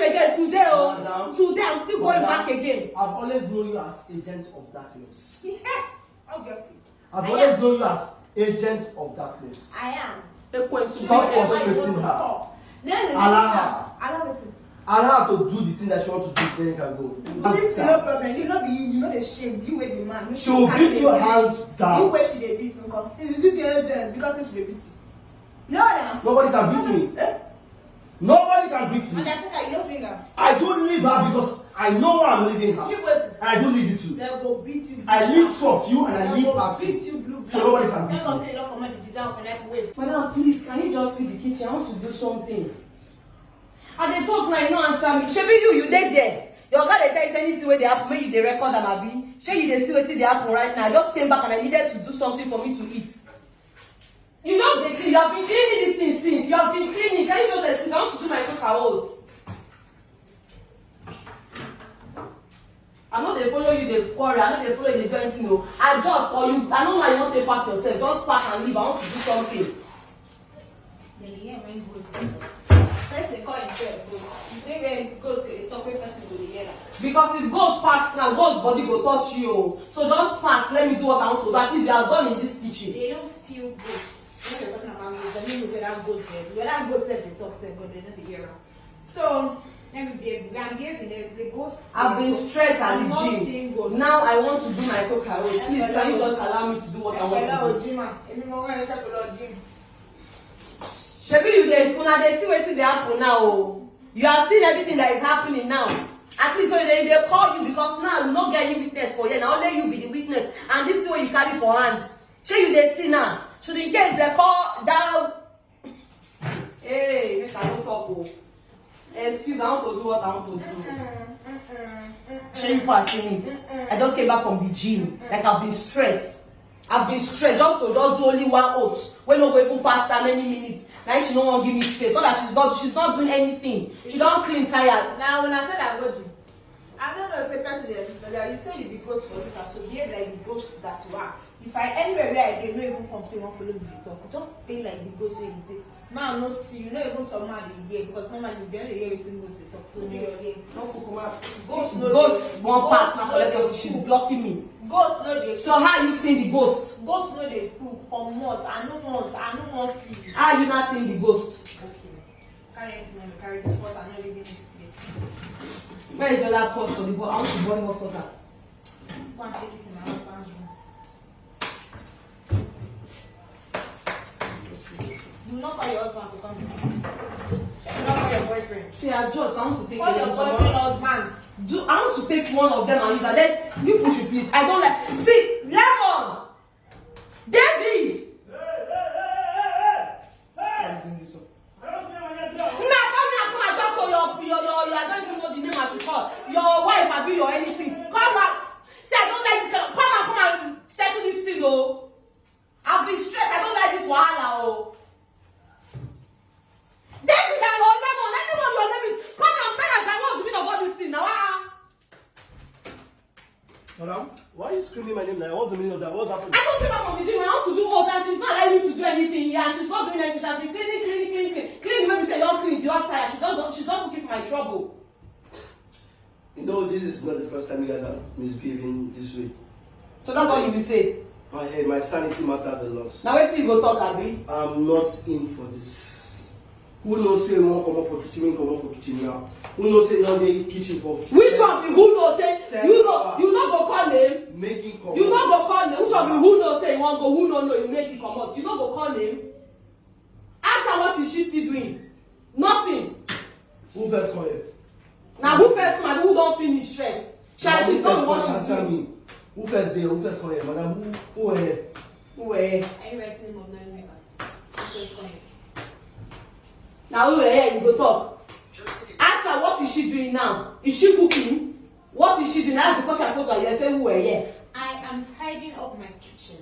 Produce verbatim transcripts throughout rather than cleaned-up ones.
Again today, oh, Madam. Today I'm still going Madam, back again. I've always known you as agents of darkness. Yes, obviously. I've I always am. Known you as agents of darkness. I am. Ekwensu. Stop Yes, frustrating I her. Then they Allow say, her. Allow wetin? Allow her to do the thing that she wants to do, then you can go. This is no problem. You know, be you, you know the shame. You wey be man. She will beat your hands You down. Wey she dey beat, nko? You beat your head down because say she dey beat you. No, na. Nobody can beat me. Eh? Nobody can beat And me. I think I you no fling am. I don't leave her because I know why I'm leaving her. Keep waiting. And I don't leave you too. Dem go beat you. I leave two of you and I Dem leave go her beat too. You blue So nobody can Tell us beat say me. You no comot the design of pineapple way. Madam, please, can you just leave the kitchen? I want to do something. I dey talk now, you no answer me. Shebi you, you dey there. Your oga dey tell you say anything wey dey happen, make you dey record am, abi? Shey you dey see wetin dey happen right now? I just came back and I needed to do something for me to eat. You just dey clean. You have been cleaning this thing since. You have been cleaning. Can you just excuse? I want to do my cook oats. I no dey follow you dey quarrel. I no dey follow you dey do anything o. I just for you. I no know how you wan take pack yourself. Just pack and leave. I want to do something. Dem dey hear when ghost dey talk. Person call himself ghost. You dey where ghost dey talk wey person go dey hear am. Because if ghost pass now, ghost body go touch you o. So just pass, let me do what I want to do. At least you are gone in this kitchen. They don't feel ghost. When you're talking about ghost, dem no know where that ghost dey. Where that ghost sef dey talk sef, but dem no dey hear am. So, let me be, I'm behaving as a ghost. I've been stressed at the gym. Now I want to do my cook at home. Please, can you just allow me to do what I want to do? Ẹ pẹ̀lẹ́ o, gym. Èmi mo rán iṣẹ́ tó lọ gym. Shebi you dey, una dey see wetin dey happen now o. You are seeing everything that is happening now. At least so they dey call you because now we no get any witness for here. Na only you be the witness and this thing wey you carry for hand. Shey you dey see now? Should in case they call that. Hey, make I no talk o. Excuse, I want to do what I want to do. Shey you pass in it? I just came back from the gym. Like I've been stressed. I've been stressed just to just do only one oat wey no go even pass how many minutes. Na she no wan give me space. Not that she's not she's not doing anything. She don clean tire. Na una say na go gym. I no know say person dey exist for there. You say you be ghost for this house, so behave like the ghost that you are. If I anywhere where I dey, no even come say you wan follow me dey talk. Just stay like the ghost wey you dey. Man no see you, no even some man dey hear because normally you dey only hear wetin ghost dey talk. So dey your lane. No kukuma. Ghost no dey. Ghost wan pass now, collect something. She's blocking me. Ghost no dey. So how you see the ghost? Ghost no dey cook. Comot. I no want. I no wan see you. How you not seeing the ghost? Okay. Carry anything wey you carry this pot, I'm not leaving this place. Where is your last pot for the boy? I want to boil hot water. Go and take it in my husband's room. You will not call your husband to come here. You will not call your boyfriend. See, I just I want to take Call your boyfriend, husband. Do I want to take one of them and use that? Let's you push it, please. I don't like. See, Lemon, David. Now come here, come and talk to your, your, your, your, I don't even know the name I should call. Your wife, I be your anything. Come back. See, I don't like this girl. Come and come and settle this thing, oh. I've been stressed. I don't like this wahala, oh. David and your lemon, anyone your name is, come and tell us that what's the meaning of all this thing now. Ah. Madam, why are you screaming my name now? What's the meaning of that? What's happening? I just came back from the gym. I want to do work, and she's not allowing me to do anything here. And she's not doing anything. She has been cleaning, cleaning, cleaning, cleaning. Cleaning, maybe say you're clean, you're tired. She doesn't. She's just looking for my trouble. You know, this is not the first time you guys are misbehaving this way. So that's what you will say. My head, my sanity matters a lot. Now wait till you go talk, abi. I'm not in for this. Who knows say one come up for kitchen, one come up for kitchen now? Who knows say no dey kitchen for few Which one be who know say Ten you know hours. You no go call name? Making come You no go call name? Which one be who know say you wan go, who no know you make you comot? You no go call name? Ask her what is she still doing? Nothing. Who first come here? Na who first come and who don finish first? Shall Who she's not first what come? She's Answer doing. Me. Who first there? Who first come here? Madam, who, who were here? Who were here? Are you writing name of nine member? Who first come here? Na who were here you go talk. Ask her what is she doing now? Is she cooking? What is she doing? That's the question I'm supposed to ask. Say who were here. I am tidying up my kitchen.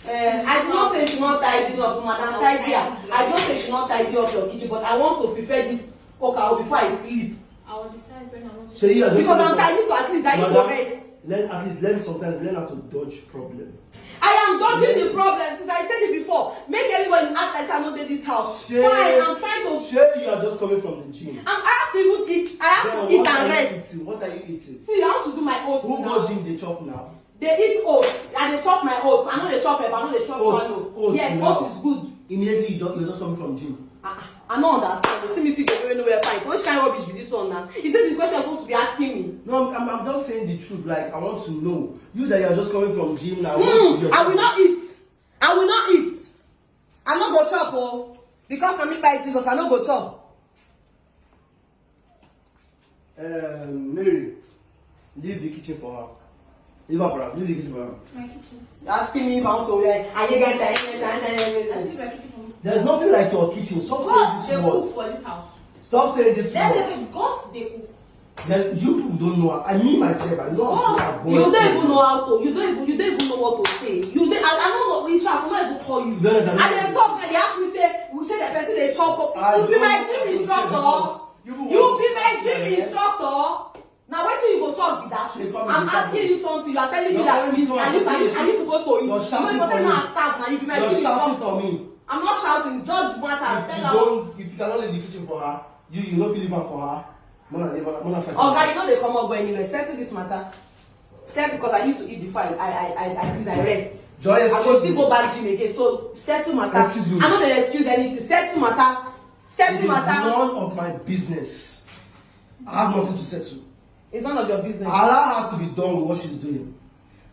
Uh, I did not say she not tidy up, madam. Tidy up. I don't say she not tidy up your kitchen, but I want to prepare this cocoa before I sleep. I will decide when I want to. Shey you are just Because I'm tired, at least I need to Madam, rest. Learn at least learn sometimes learn how to dodge problem. I am dodging the problem since I said it before. Make everyone act like I know this house. Shey- Fine, I'm trying to. Shey you are just coming from the gym. I'm, I have to even eat. I have Eat and rest. What are you eating? See, I want to do my oats. Who go gym dey chop now? They eat oats. I dey chop my oats. I no dey chop eba, I no dey chop swallow. Oats. Yes, oats is good. Immediately you just, you're just coming from gym. I, I no understand. You see me see the way nowhere fine. Which kind of rubbish be this one now? Is this the question you're supposed to be asking me? No, I'm, I'm, I'm just saying the truth. Like, I want to know. You that you're just coming from gym now. Mm, I will not eat. I will not eat. I no go chop, oh, because na me buy Jesus. I no go chop. Um, Mary, leave the kitchen for her. Leave her for her. Leave the kitchen for her. My kitchen. You're asking me if I want to wear. Are you guys? I should leave my kitchen for me. There's nothing like your kitchen. Stop saying this word. Cook for this house. Stop saying this word. Let them cook. There's, you people don't know. I mean myself, I know how to avoid. You don't even know how to. You don't even. You don't even know what to say. You don't. I, I don't know. In fact, I'm not even call you. To be honest, I don't know. And they talk. They ask me say, "We say the person they chop up." You be my gym instructor. You be my gym instructor. Now, wait till you go talk with that. I'm asking you something. You are telling me that, please, are you, are you, are you supposed to eat? You're shouting for me. Now you be my gym instructor. I'm not shouting. Judge matter. If you don't, if you cannot leave the kitchen for her, you, you no fit leave am for her. Mona, Mona, Mona, fight. Oga, you no dey come up go anywhere. Settle this matter. Settle, 'cause I need to eat before I, I, I, I, I, I rest. Joy, excuse me. I go still go back gym again. So settle matter. Excuse me. I no dey excuse anything. Settle matter. Settle matter. It is none of my business. I have nothing to settle. It's none of your business. Allow her to be done with what she's doing.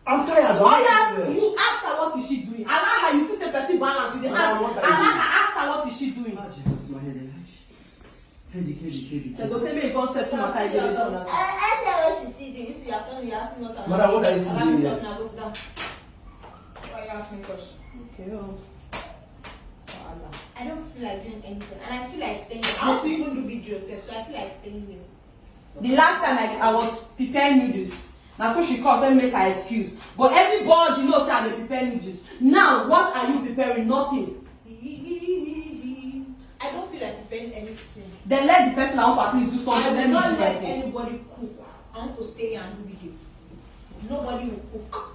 I'm tired. Oh yeah, you ask her what is she doing. Allow her. You see, say person balance. You dey ask. Allow her. Ask her what is she doing. Ah, Jesus, my head. Headache, headache, headache. They go tell me you go settle matter. You dey do now. I, I tell her she see the issue. You are telling me you ask me what I'm. Madam, what are you still doing here? Allow me talk now. Go sit down. Why you ask me question? Okay, oh. Wahala. I don't feel like doing anything, and I feel like staying here. I don't even do video sef, so I feel like staying here. The last time I, I was preparing noodles, na so she come tell me make I excuse. But everybody know say I dey prepare noodles. Now, what are you preparing? Nothing. I don't feel like preparing anything. Then let the person I want to at least do something. I will not let anybody cook. I want to stay here and do video. Nobody will cook.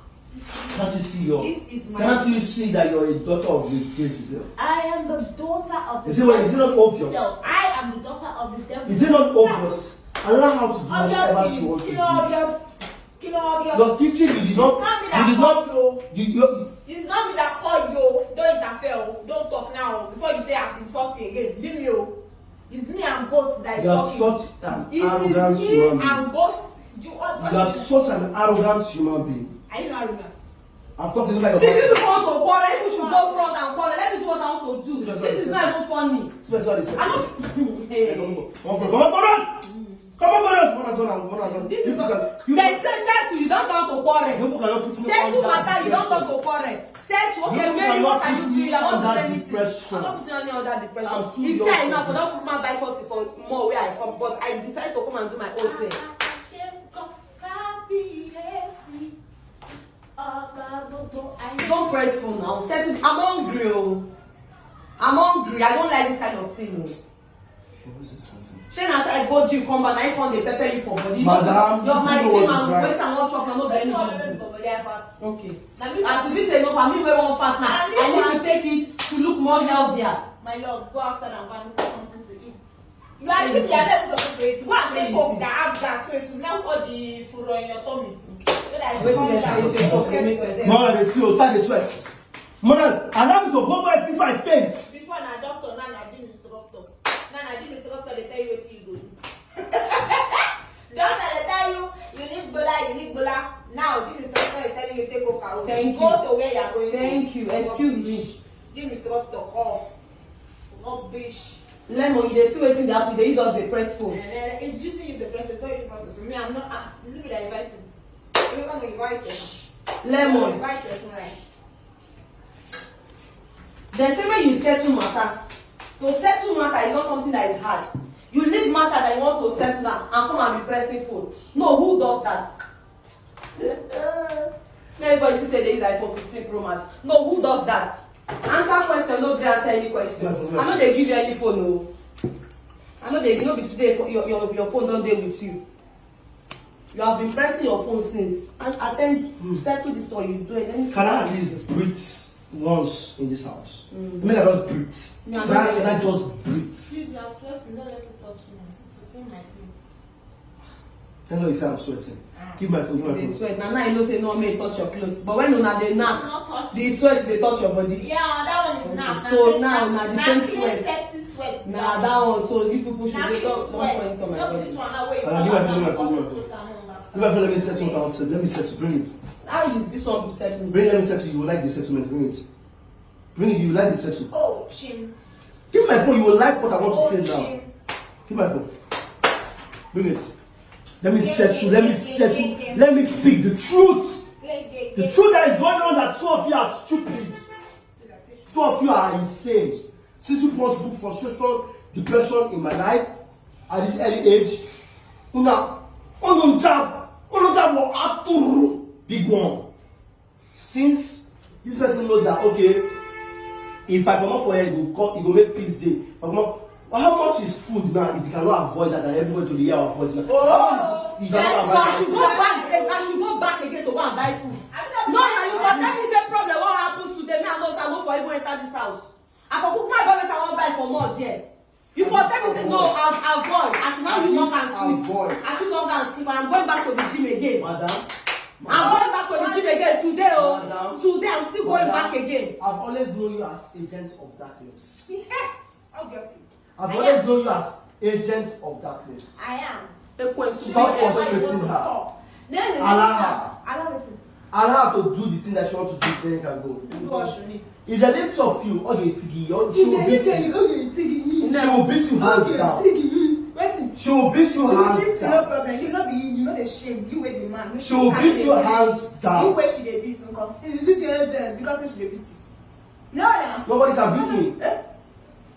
Can't you see your, this is my, can't you see that you're a daughter of the Jezebel? I am the daughter of the devil himself. Is it, is it not obvious? I am the daughter of the devil himself. Is it not obvious? Allow her to do whatever she wants to do. Kí ló obvious? Kí ló obvious? Your kitchen, you did not, you did not, you, you. It's not me that called you. Don't interfere. Don't talk now. Before you say I insult you again. Leave me, oh. It's me and ghost that is talking. You are such an arrogant human being. It is me and ghost. You are such an arrogant human being. Are you not arrogant? I'm talking like a man. See, you want to quarrel. People should go front and quarrel. Let me do what I want to do. This is not even funny. See, that's what they say. I don't. Hey. Come on, come on, come on, come on. Come on, come on. This is not. They say settle. You don't turn to quarrel. Settle matter. You don't turn to quarrel. Settle. Okay, Mary, what are you doing? I don't do anything. I don't put you under depression. If say I know, I don't put my buy something for more where I come, but I decide to come and do my own thing. Don't press phone now. Settle. I'm hungry, oh. I'm hungry. I don't like this kind of thing, oh. Shey na say I go gym come back, na him come dey pepper you for body. Madam, your, my gym and wetin I wan chop, na no be anything. Okay. As you be say no, for me wey wan fat now, I need to take it to look more healthier. My love, go outside and go and look for something to eat. You are actually, I never supposed to eat. Go and take coke that have gas, so it will melt all the furo in your tummy. So that you come down. Mother, they see you, start dey sweat. Mother, allow me to go back before I faint. Before na doctor, now na gym instructor. Now na gym instructor dey tell you wetin you go do. Doctor dey tell you, you need gbola, you need gbola. Now gym instructor is telling you take coke out. Thank you. Go to where you are going. Thank you. Excuse me. Gym instructor, come. Rubbish. Lemon, you dey see wetin dey happen, you dey use us dey press phone. Eh, eh, it's using you dey press phone, it's not using us. Me, I'm not, ah, this is me that invite him. You know, come invite him. Lemon. Invite him, right? Dem say make you settle matter. To settle matter is not something that is hard. You leave matter that you want to settle now and come and be pressing phone. No, who does that? Everybody see say they use iPhone fifteen Pro Max. No, who does that? Answer question, no gree answer any question. I no dey give you any phone, no. I no dey, no be today your, your, your phone don dey with you. You have been pressing your phone since. And attend, settle this one, you do it. Can I at least breathe once in this house? Make I just breathe. Can I, can I just breathe? Please, you are sweating. Don't let it touch me. To stain my clothes. Tell her you say I'm sweating. Give my phone, give my phone. Dey sweat. Na now you know say no make touch your clothes. But when una dey knack, the sweat dey touch your body. Yeah, that one is knack. So now na the same sweat. Na that one. So you people should dey talk one point on my body. Give my phone, give my phone, give my phone. Give my phone, let me settle down. Let me settle. Bring it. How is this one settle? Bring, let me settle. You like the settlement. Bring it. Bring it. You like the settle. Oh, Chin. Give my phone. You will like what I want to say now. Give my phone. Bring it. Let me settle. Let me settle. Let me speak the truth. The truth that is going on, that two of you are stupid. Two of you are insane. Since you want to book frustration, depression in my life at this early age, una, una jab, una jab will aturu big one. Since this person knows that, okay, if I come up for here, you go, you go make peace day. But come up, but how much is food now if you cannot avoid that and everybody to the year avoid now? Oh, you cannot avoid that. So I should go back, I should go back again to go and buy food. No, now you go tell me say problem what happened today. Me, I know say I no for even enter this house. I for cook my body I wan buy for more there. You for tell me say no, avoid. I should now use long and sleep. I should long and sleep. I'm going back to the gym again. Madam. I'm going back to the gym again today. Oh, madam, today I'm still going back again. I've always known you as agents of darkness. Yes, obviously. I've always known you as agents of darkness. I am. Stop frustrating her. Allow her. Allow her to do the thing that she wants to do. Then you can go. If they lift up you, okay, Tigi, she will beat you. She will beat you hands down. She will beat you hands down. You no problem. You no be you, you no dey shame. You wey be man. She will beat you hands down. You wey she dey beat, nko. You dey beat your head there because she dey beat you. No, no. Nobody can beat me. Eh?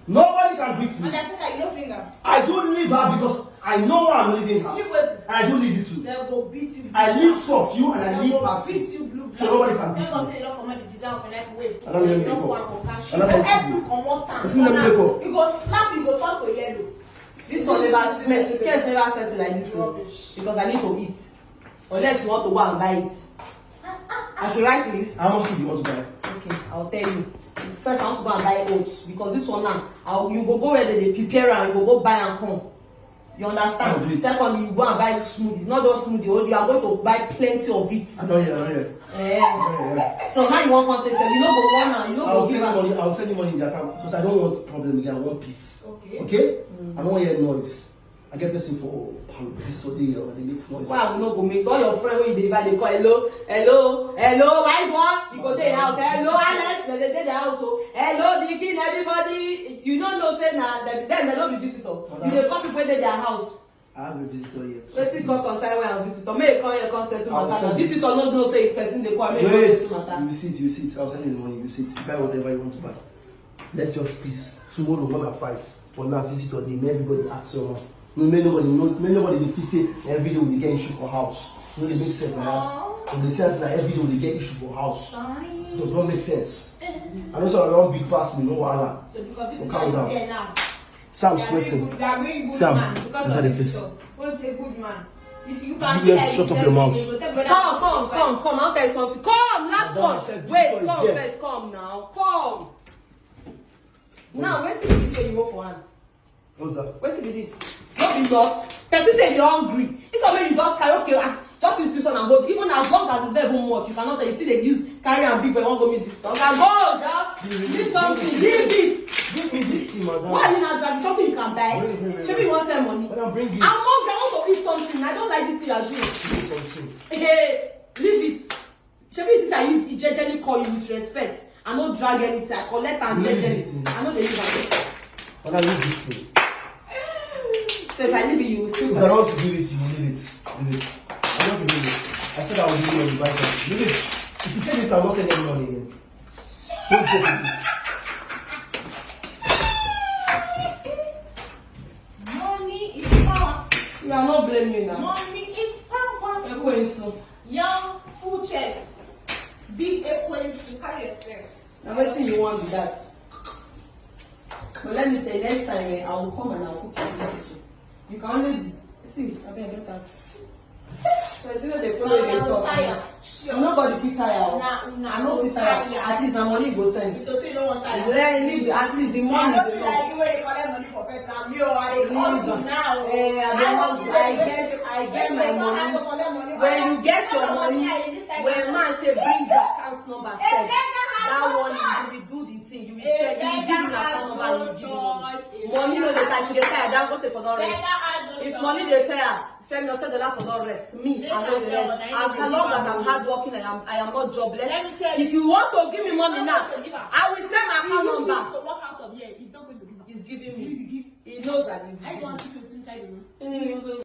Nobody can beat me. And I think I no finger. I don't leave her because I know why I'm leaving her. Leave wetin? And I don't leave you too. Dem go beat you. I leave two of you and I leave her too. Dem go beat you blue black. So nobody can beat me. Tell us say you no comot the design of my life. Wait. Allow me, let me go. Allow me, let me go. Excuse me, let me go. You go slap, you go turn to yellow. This one never, case never settle like this one. Rubbish. Because I need to eat. Unless you want to go and buy it. I should write list. How much food you want to buy? Okay, I'll tell you. First, I want to go and buy oats because this one now, I'll, you go go where they, they prepare and you go go buy and come. You understand? I'll do it. Secondly, you go and buy smoothies. Not just smoothie, oh, you are going to buy plenty of it. I know you, I know you. Eh. I know you. So now you want content, you know go one now, you know I'll go give send her. Money. I'll send you money in the account because I don't want problem again. I want peace. Okay. Okay? Mm. I don't want to hear noise. I get person for town. This today, uh, they make noise. Why we no go make all your friend wey you dey buy dey call hello, hello, hello, wise one? You go dey house, hello, Alex, dem dey dey their house o. Hello, begin everybody. You no know say na dem, dem, dem no be visitor. You dey call people wey dey their house. I have a visitor here. Wetin come concern wey I visitor? Make you come here come settle matter. Visitor no know say person dey call. Make you come settle matter. You sit, you sit. I'll send you the money. You sit. You buy whatever you want to buy. Let's just peace. Tomorrow when I fight, when I visit your name, everybody ask your mom. No, make nobody, no, make nobody dey feel say every day we dey get issue for house. No, dey make sense like that. It dey sense like every day we dey get issue for house. It does not make sense. I know say I don big pass me, no wahala. So calm down. Say I'm sweating. Say I'm inside the face. You guys shut up your mouth. Come, come, come, come. I'll tell you something. Come, last one. Wait, come first. Come now. Come. Now, wetin be this wey you hold for hand? What's that? Wetin be this? No be not. Person say you hungry. This one wey you just carry, okay, as, just use this one and go. Even as long as it's not even much, you cannot tell. You still dey use carry am big, but you wan go meet this one. Oga, go, Oga. Leave something. Leave it. Bring me this thing, madam. Why are you not dragging something you can buy? Bring it, bring it, bring it. Shebi you wan sell money? Madam, bring it. I'm hungry. I want to eat something. I don't like this thing you are doing. Bring something. Hey, leave it. Shebi since I use e jejely call you with respect, I no drag anything, I collect am jejely. I no dey use am. Oga, leave this thing. So if I leave it, you will still collect. If I want to give it, you will leave it. Leave it. I no go leave it. I said I will give you your advice. Leave it. If you pay this, I will not send any money again. Don't joke with me. Money is power. You are not blaming me now. Money is power. Ekwensu. Young, full chest, big ekwensu, carry yourself. Na wetin you want be that. But let me tell you, next time, eh, I will come and I will cook you in the kitchen. You can only see, abeg, get out. Person wey dey follow you dey talk. Nobody fit tire o. I no fit tire. At least na money you go send. Leave, at least the money dey come. Leave am. Eh, I dey hustle. I get, I get my money. When you get your money, when man say bring your account number, send. That one you will do the thing. You will send. You will give me account number. You give me money. Money no dey tire. You dey tire. Dangote for don rest. If money dey tire, Femi Otedola for don rest. Me, I no dey rest. As long as I'm hardworking, I am, I am not jobless. If you want to give me money now, I will send my account number. He's giving me. He knows I need.